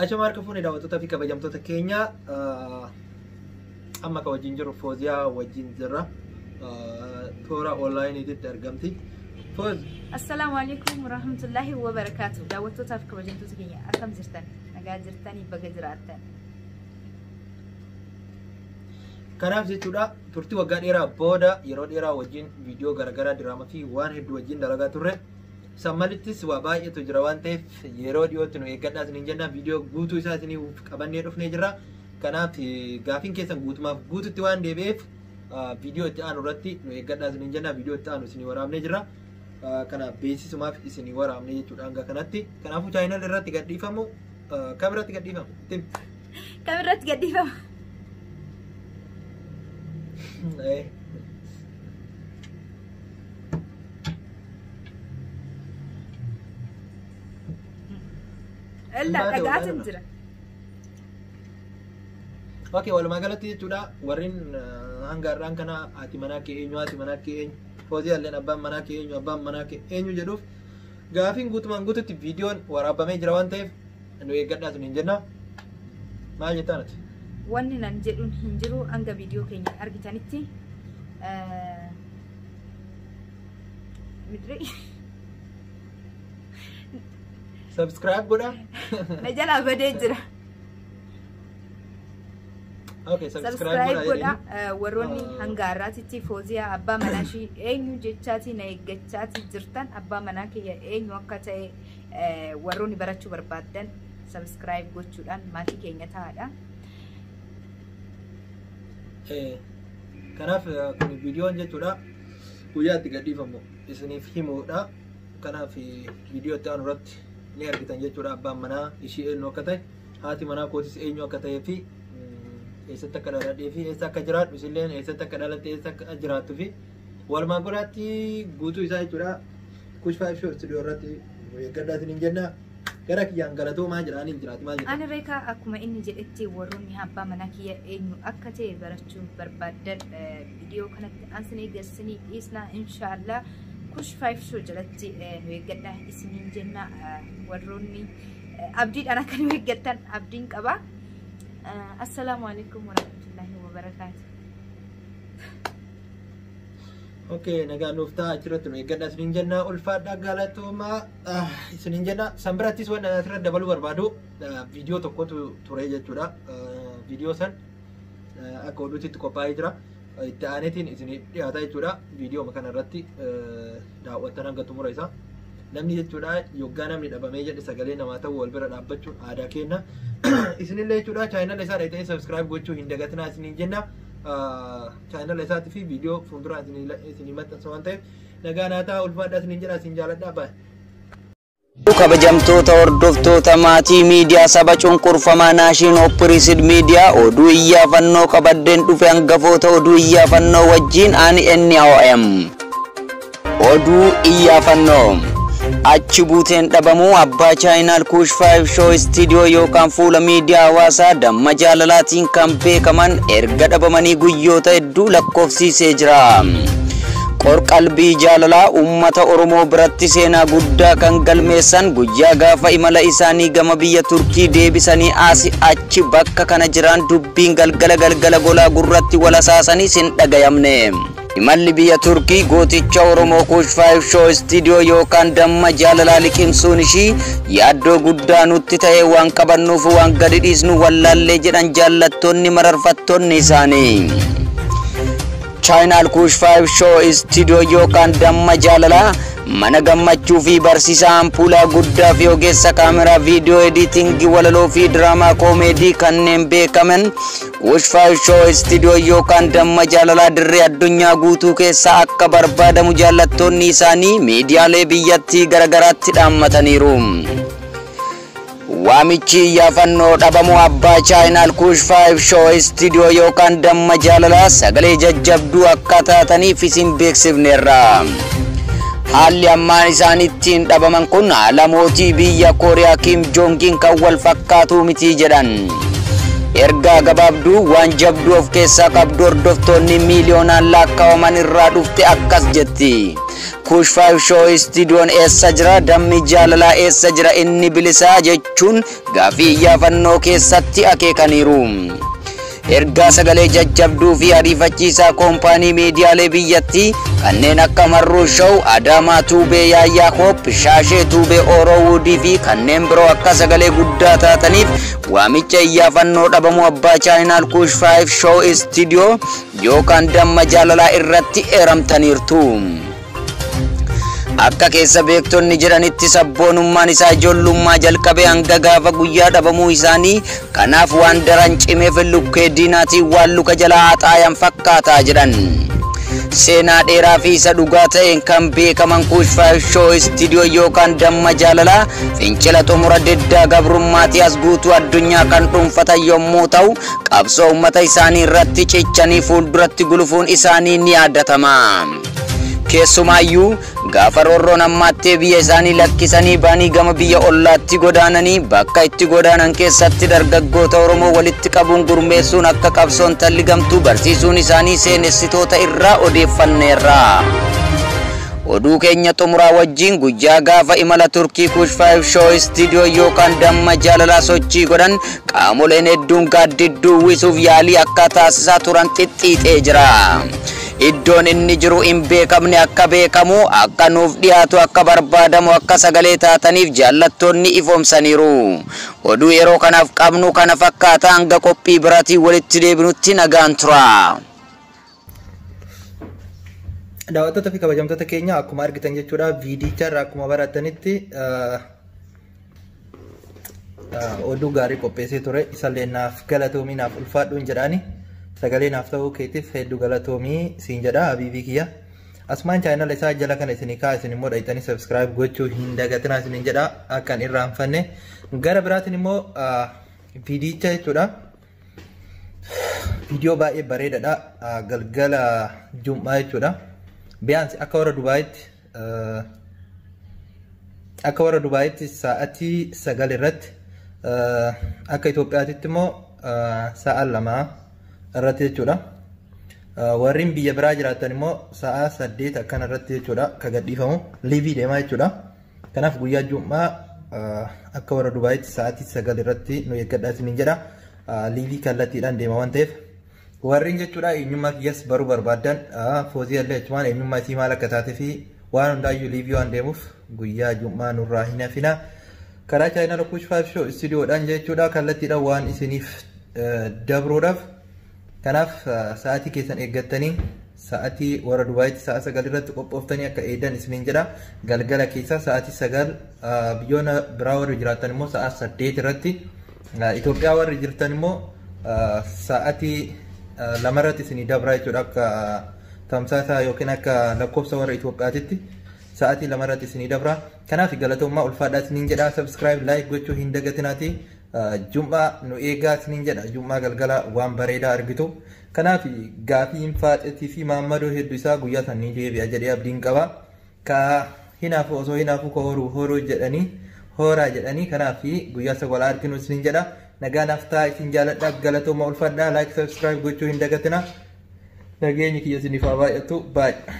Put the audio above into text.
Achuma harka fuunee daawwattootaa fi kabajamtoota keenya amma kan wajjin jiru Fooziyaa wajjin jirra. Toora onlaayiniitti argamti. Fooz. Assalaamu alaikum warahmatullahi wabarakaatu. Daawwattootaa fi kabajamtoota keenya akkam jirtan? Nagaa jirtanii baga jiraattan. Kanaaf jechuudha turtii waggaa dheeraa booda yeroo dheeraa wajjin viidiyoo garaagaraa diraamaa fi waan hedduu wajjin dalagaa turre. Sammalittis waa baay'eetu jira waan ta'eef yeroo dhiyootti nu eeggadhaa isiniin jenna viidiyoo guutuu isaa isiniif qabannee dhufnee jirra. Kanaaf gaafiin keessan guutumaaf guututti waan deebi'eef viidiyoo itti aanu irratti nu eeggadhaa isiniin jenna viidiyoo itti aanu isinii waraabnee jirra. Kanaaf beeksisumaaf isinii waraabnee jechuudha hanga kanatti. Kanaafuu chaayinal irratti gadhiifamu kam irratti gadhiifamu? Kam irratti gadhiifama? Illa dhagaatiin jira. Okay, walumaa galatti jechuudha warreen hanga har'aan kana haati manaa kee eenyu haati manaa kee eenyu Fooziyaalleen abbaan manaa kee eenyu abbaan manaa kee eenyu jedhuuf gaafiin guutumaan guututti viidiyoon waraabamee jira waan ta'eef nu eeggadhaa isiniin jenna. Maal jettaa nuti? Wanni nan jedhuun hin jiru hanga viidiyoo keenya argitanitti. Midree. Subscribe godhaa. Na jalaa badee jira. Okay, subscribe godhaa. Warroonni hanga har'aatitti Fooziyaa abbaa manaa ishii eenyu jechaatii na eeggachaatii jirtan abbaa manaa kiyya eenyu akka ta'e warroonni barachuu barbaaddan subscribe gochuudhaan maatii keenya ta'aadha. Kanaaf kun viidiyoon jechuudha guyyaa itti gadhiifamu isiniif himuudha. Kanaaf viidiyoo itti aanu irratti ni argitan jechuudha abbaan manaa ishii eenyu akka ta'e haati manaa kootis eenyu akka ta'ee fi eessatti akka dhaladhee fi eessa akka jiraadhu isilleen eessatti akka dhalatte eessa akka jiraattu fi walumaa galatti guutuu isaa jechuudha Kush 5 Show Studio irratti eeggadhaa isiniin jenna. Gara kiyyaan galatoomaa jedhaanii jiraati maal jedha? Ani reekaa akkuma inni jedhetti warroonni abbaa manaa kiyya eenyu akka ta'e barachuu barbaaddan viidiyoo kanatti aansinee geessanii dhiisnaa inshaallah. Kush 5 Show jalatti nu eeggadhaa isiniin jenna warroonni abdiidhaan akka nu eeggattan abdiin qaba. Assalaamu alaikum warahmatullahi wabarakaatu. Okay, nagaan nuuf ta'a achirratti nu eeggadhaa isiniin jenna ulfaadhaa galatoomaa isiniin jenna. San birattis waan asirratti dabaluu barbaadu viidiyoo tokkotu ture jechuudha. Viidiyoo san akka oduutti qophaa'ee jira. Itti aaneetiin isinii dhiyaata jechuudha. Viidiyoo kana irratti daawwattan hanga xumura isaa. Namni jechuudha yoggaa namni dhabamee jedhe sagalee namaa ta'u wal bira dhaabbachuun aadaa kenna. Isinillee jechuudha chaayinala isaa dhaqxanii subscribe gochuu hin dagatinaa isiniin jenna. Chaayinala isaatii fi viidiyoo fuulduraan isinii maxxansa waan ta'eef nagaa naa ta'a ulfaadhaa isiniin jedha isin jaaladhaa baay'ee. Kabajamtoota hordoftoota maatii miidiyaa saba cunqurfamaa Naashin Oopirisid Miidiyaa oduu iyyaafannoo qabaddeen dhufe hangafoota oduu iyyaafannoo wajjin ani NOM. Oduu iyyaafannoo. Achi buuteen dhabamuu abbaa chaayinaal Kush 5 Show Studio yookaan fuula miidiyaa hawaasaa damma jaalalaatiin kan beekaman erga dhabamanii guyyoota hedduu lakkoofsiisee jira. Qorqalbii jaalalaa uummata Oromoo biratti seenaa guddaa kan galmeessan guyyaa gaafa imala isaanii gama biyya Turkii deebisanii asii achi bakka kana jiran dubbiin galgala galgala golaa gurratti walasaasanii sin dhagayamne. Imalli biyya Turkii gooticha Oromoo Kush 5 Show Studio yookaan damma jaalalaa liqimsuun ishii yaaddoo guddaa nutti ta'e waan qabannuuf waan gadi dhiisnu wallaallee jedhan jaallattoonni mararfattoonni isaanii. Chaayinaal Kush 5 Show Studio yookaan damma jaalalaa mana gammachuu fi barsiisaa ampuulaa guddaa fi ogeessa kaameraa viidiyoo ediitingii walaloo fi diraamaa koomeedii kanneen beekaman Kush 5 Show Studio yookaan damma jaalalaa dirree addunyaa guutuu keessaa akka barbaadamu jaallattoonni isaanii miidiyaalee biyyattii garagaraatti dhaammataniiru. Waamichi iyyaafannoo dhabamuu abbaa chaayinaal Kush 5 Show Studio yookaan damma jaalalaa sagalee jajjabduu akka taataniif isin beeksifneerra. Haalli ammaan isaan ittiin dhabaman kun haala mootii biyya Kooriyaa Kim Joongiin kan wal fakkaatu miti jedhan. Ergaa gabaabduu waan jabduu of keessaa qabdu hordoftoonni miiliyoonaan lakkaa'aman irraa dhufte akkas jetti. Kush 5 Show Studiyoon eessa jira? Dammi jaalalaa eessa jira? Inni bilisaa jechuun gaafii iyyaafannoo keessatti akeekaniiru. Ergaa sagalee jajjabduu fi ariifachiisaa koompaanii miidiyaalee biyyattii kanneen akka Marruu Show, Adaamaa Tuubee, Yaayyaa Hoop, Shaashee Tuubee, Oroowudii fi kanneen biroo akka sagalee guddaa taataniif waamicha iyyaafannoo dhabamuu abbaa chaayinaal Kush 5 Show Studio yookaan damma jaalalaa irratti eeramtaniirtu. Akka keessa beektonni jedhanitti sabboonummaan isaa ijoollummaa jalqabee hanga gaafa guyyaa dhabamuu isaanii kanaaf waan daran cimeef lukkee diinaatiin waan luka jalaa haxaayan fakkaataa jedhan. Seenaa dheeraa fi isa dhugaa ta'een kan beekaman Kush 5 Show Studio yookaan damma jaalalaa fincila xumura diddaa gabrummaatii as guutuu addunyaa kan dhuunfatan yommuu ta'u qabsoo uummata isaanii irratti cichanii fuulduratti gulufuun isaanii ni yaadatama. Keessumaayyuu gaafa roorroon ammaattee biyya isaanii lakkisanii ba'anii gama biyya ollaatti godaananii bakka itti godaanan keessatti dargaggoota Oromoo walitti qabuun gurmeessuun akka qabsoon talligamtuu barsiisuun isaanii seenessitoota irraa odeeffanneerra. Oduu keenya xumuraa wajjin guyyaa gaafa imala Turkii Kush 5 Show Studio yookaan damma jaalalaa sochii godhan qaamoleen hedduun gaaddidduu uwwisuuf yaalii akka taasisaa turan xixxiixee jira. Iddoon inni jiru hin beekamne akka beekamu, akka nuuf dhiyaatu, akka barbaadamu, akka sagalee taataniif jaallattoonni ifoomsaniiru. Oduu yeroo kanaaf qabnu kana fakkaata. Hanga qophii biraatiin walitti deebinutti nagaan tura. Daawwattoota fi kabajamtoota keenya, akkuma argitan jechuudha, viidicha irraa akkuma baratanitti oduu gaarii qopheessee ture. Isallee naaf galatoomii, naaf ulfaadhuun jedhaani, sagalee naaf ta'uu keetiif hedduu galatoomii siin jedha habiibii kiyya. Asumaan chaanala isaa jala kana isinii kaa, isin immoo dhayitanii subscribe gochuu hin dagatinaa isiniin jedha akka hin irraanfanne. Gara biraatiin immoo viidicha jechuudha. Viidiyoo baay'ee bareedaadha. Galgala Jum'aa jechuudha. Biyaansi akka warra Dubaayitti sa'atii 9 irratti, akka Itoophiyaatitti immoo sa'a 2 irratti jechuudha. Warreen biyya biraa jiraatan immoo sa'a 8 akkana irratti jechuudha ka gadhiifamu live deemaa jechuudha. Kanaaf guyyaa Jum'aa akka warra Dubaayitti sa'aatii 9 irratti nu eeggadhaa isiniin jedha. Live kallattiidhaan deema waan ta'eef. Warreen jechuudha eenyummaa kiyyas baruu barbaadan, Foozii illee jechuun eenyummaa isii maal akka taatee fi waan hundaayyuu live waan deemuuf guyyaa Jum'aa nurraa hin hafina. Karaa chaayinaa Kush 5 Show istiidiyoodhaan jechuudha kallattiidhaan waan isiniif dabruudhaaf. Kanaaf sa'aatii keessan eeggattanii sa'aatii warra Dubaayitti sa'a 9 irratti qophooftanii akka eedan isiniin jedha. Galgala keessa sa'aatii 9, biyyoota biraa warri jiraatan immoo sa'a 8 irratti, Itoophiyaa warri jirtan immoo sa'aatii 2 irratti isinii dabra jechuudha, akka tamsaasa yookiin akka lakkoofsa warra Itoophiyaatitti sa'aatii 2 irratti isinii dabra. Kanaaf galatoomaa, ulfaadhaa isiniin jedha. Subscribe, like gochuu hin dagatinaati. Jum'aa nu eegaa isiniin jedha. Jum'aa galgala waan bareedaa argitu. Kanaaf gaafiin Faaxeetii fi Maammadoo hedduu isaa guyyaa san ni deebi'a jedhee abdiin qaba. Ka hinaafu osoo hinaafu ka horuu horuu jedhanii horaa jedhanii, kanaaf guyyaa isa wal arginu isiniin jedha. Nagaa naaf ta'a, isin jaaladha, galatooma, ulfaadhaa, like, subscribe gochuu hin dagatina. Nageenyi kiyya isiniif haa baay'atu, baay'ee.